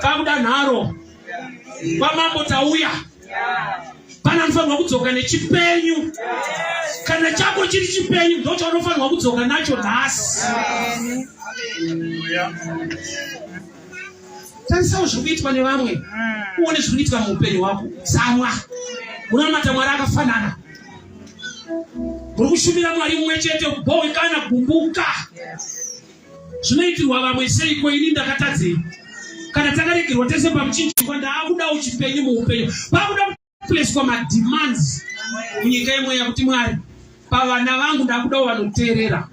Pakuda nharo. Kwamambo tauya. Pana anofanirwa kudzoka nechipenyu. Kana chako chiri chipenyu ndo chaunofanirwa kudzoka nacho nhasi. Tarisawo zviri kuitwa nevamwe, uone zviri kuitika muupenyu hwako. Tsamwa. Munamata Mwari akafanana, muri kushumira Mwari mumwe chete. Kubhowekana, gumbuka. Zvinoitirwa vamwe seiko? Ini ndakatadzei? Kana takaregerwa tese pamuchinjikwa, ndaakudawo chipenyu muupenyu. Pakuda kupleswa mademands munyika yemweya kuti Mwari, pavana vangu ndakudawo vanoteerera.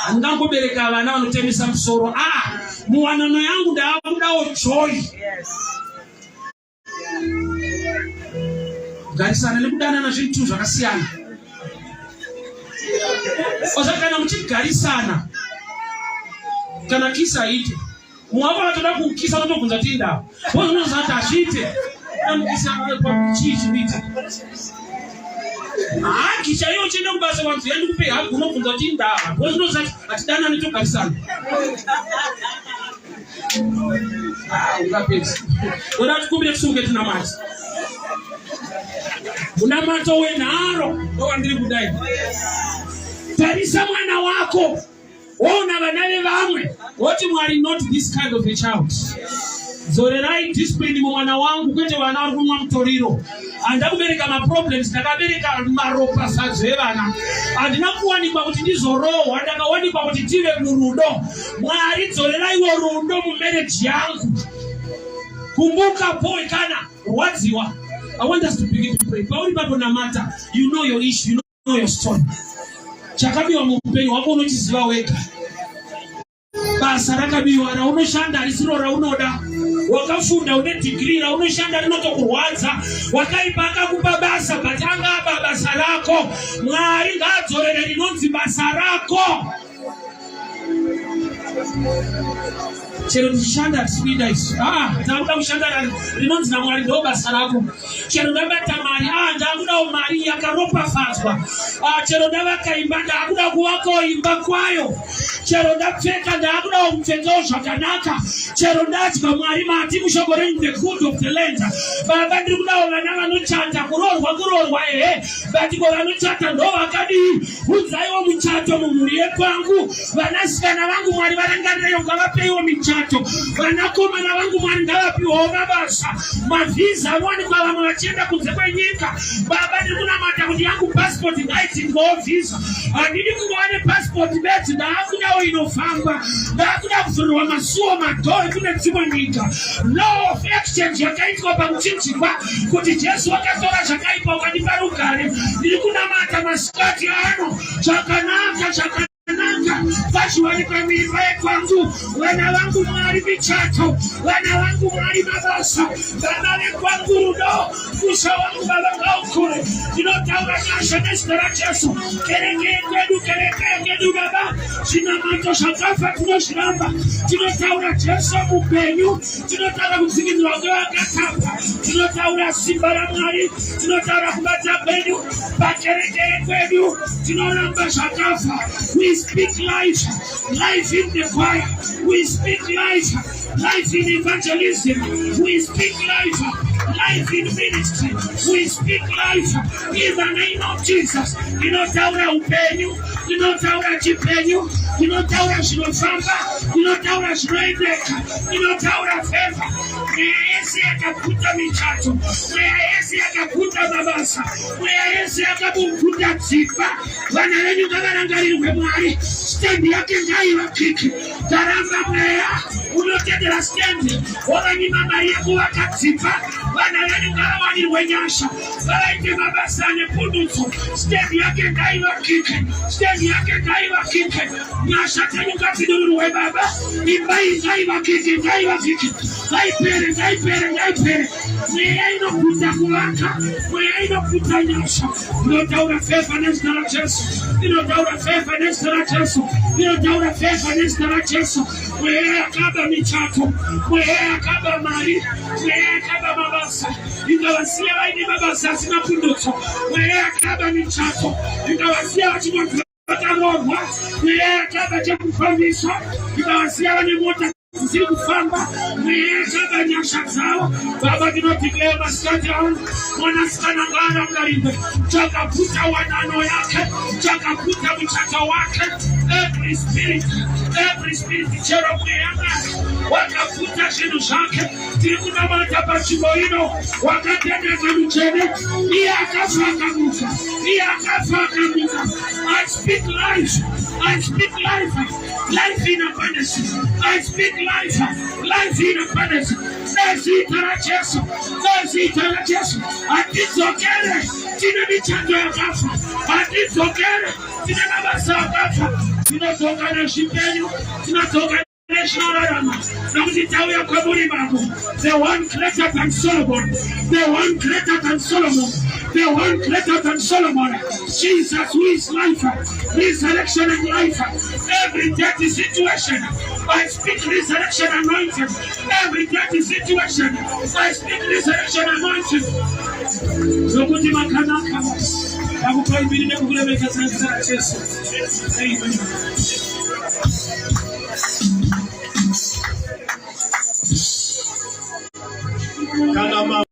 Handingangobereka vana vanotemesa musoro. Ah, muwanano yangu ndaakudawo joy. Kugarisana nekudanana zvinhu zvakasiyana. Oza kana muchigarisana, kana kisa haite, mumwe wako vatoda kukisa, unotobvunza kuti indava. Unoziva kuti hazviite. Amukisa chii chikuita? Hug chaiyo, uchienda kubasa, wanzi yandikupe hug, unobvunza kuti indava, because unoziva kuti hatidanani, togarisana. Ungapedza. Oda tikumbire, tisunge, tinamate. Munamato wenharo ndowandiri kudai. Tarisa mwana wako, ona vana vevamwe, woti, "Mwari, not this kind of a child. Dzorerai discipline mumwana wangu, kwete vana vari kunwa mutoriro. Handina kubereka maproblems, ndakabereka maropafadzo evana. Handina kuwanikwa kuti ndizorohwa, ndakawanikwa kuti tive murudo. Mwari, dzoreraiwo rudo mumarriage yangu." Kumbuka, boy, kana rwadziwa. I want us to begin to pray. Pauri papo, namata. You know your issue, you know your story. Chakabiwa muupenyu hwako unochiziva wega. Basa rakabiwa raunoshanda harisiro raunoda. Wakafunda, une dhigiri, raunoshanda rinotokurwadza. Wakaipa akakupa basa, but anga aba basa rako. Mwari ngaadzorere rinonzi basa rako. Chero tichishanda, hatisi kuita izvi. Ah, takuda kushanda rinonzi naMwari ndo basa rako. Chero ndabata mari, ah, ndakudawo mari yakaropafadzwa. Ah, chero ndavaka imba, ndakuda kuvakawo imba kwayo. Chero ndapfeka, ndakudawo kupfekawo zvakanaka. Chero ndadya, Mwari mati mushoko renyu, "The good of the land." Baba, ndiri kudawo vana vanochata. Kuroorwa, kuroorwa ehe, but ko vanochata ndo vakadii? Udzaiwo muchato mumhuri yekwangu. Vanasikana vangu, Mwari, varangarireyo, ngavapeiwo michato. Vanakomana vangu, Mwari, ngavapiwawo mabasa, mavhiza anowanikwa vamwe vachienda kunze kwenyika. Baba, ndiri kunamata kuti yangu pasipoti ngaidzindwawo vhisa. Handidi kungova nepasipoti bedzi, ndaakudawo inofamba. Ndaakuda kuvhurirwa masuo, madoor ekune dzimwe nyika. Law of exchange yakaitwa pamuchinjikwa, kuti Jesu wakatora zvakaipa ukandipa rugare. Ndiri kunamata masikati ano, zvakanaka zvakanaka ngazviwanikwe muimba yekwangu. Vana vangu, Mwari, michato. Vana vangu, Mwari, mabasa. Vana vekwangu, rudo. Musha wangu, Baba, ngaukure. Ndinotaura nyasha nezita raJesu. Kereke yekwedu, kereke yekwedu, Baba, zvinamato zvakafa tinozviramba. Tinotaura Jesu mupenyu, tinotaura kudzikinurwa kwevakatapwa, tinotaura simba raMwari, tinotaura kubata kwenyu pakereke yekwedu. Tinoramba zvakafa. We speak life, life in the choir. We speak life, life in evangelism. We speak life, life in ministry. We speak life in the name of Jesus. Tinotaura upenyu, tinotaura chipenyu, tinotaura zvinofamba, tinotaura zvinoendeka, tinotaura favour. Mweya yese yakaputa michato, mweya yese yakaputa mabasa, mweya yese yakabukuta dzimba, vana venyu ngavarangarirwe. Mwari, stendi yake ngaivakike. Taramba mweya unotendera stendi wakanyima mari yekuvaka dzimba. Vana venyu ngavawanirwe nyasha, vavaite mabasa nepundutso. Stendi yake ngaivakike, stendi yake ngaivakike. Nyasha dzenyu ngadzidururwe, Baba. Imba iyi ngaivakike, ngaivakike, ngaipere, ngaipere, ngaipere. Mweya inoputsa kuvaka, mweya inoputsa nyasha, inotaura favour nezita raJesu, inotaura favour nezita raJesu, inotaura favour nezita raJesu. Mweya yakaba michato, mweya yakaba mari, mweya yakaba mabasa, ikavasiya vaine mabasa asina pundutso. Mweya yakaba michato, ikavasiya vachinonzi vakaroorwa. Mweya yakaba chekufambisa, ikavasiya vane mota. Dzisiri kufamba mweya yakaba nyasha dzavo. Baba, ndinodeclare masikati ano, mwanasikana ngaarangarirwe. Chakaputa wanano yake, chakaputa muchato wake. Every spirit, every spirit, chero mweya wakaputa zvinhu zvake. Tiri kunamata panzvimbo ino, wakatendeka mutsvene, iye akafa akamuka, iye akafa akamuka. I speak life, I speak life, life in abundance. I speak life, life in abundance. Nezita raJesu, nezita raJesu. Hatidzokere tine michato yakafa, hatidzokere tine mabasa akafa. Tinodzoka nezvipenyu, tinodzoka nezvinorarama, nokuti tauya kwamuri Mambo, the one greater than Solomon, the one greater than Solomon, the one greater than Solomon, Jesus, who is life, resurrection and life. Every dirty situation, I speak resurrection anointing. Every dirty situation, I speak resurrection anointing. Nokuti makanaka, ndakupai mbiri nekukuremekedzai muzita raJesu. Amen. Kana ma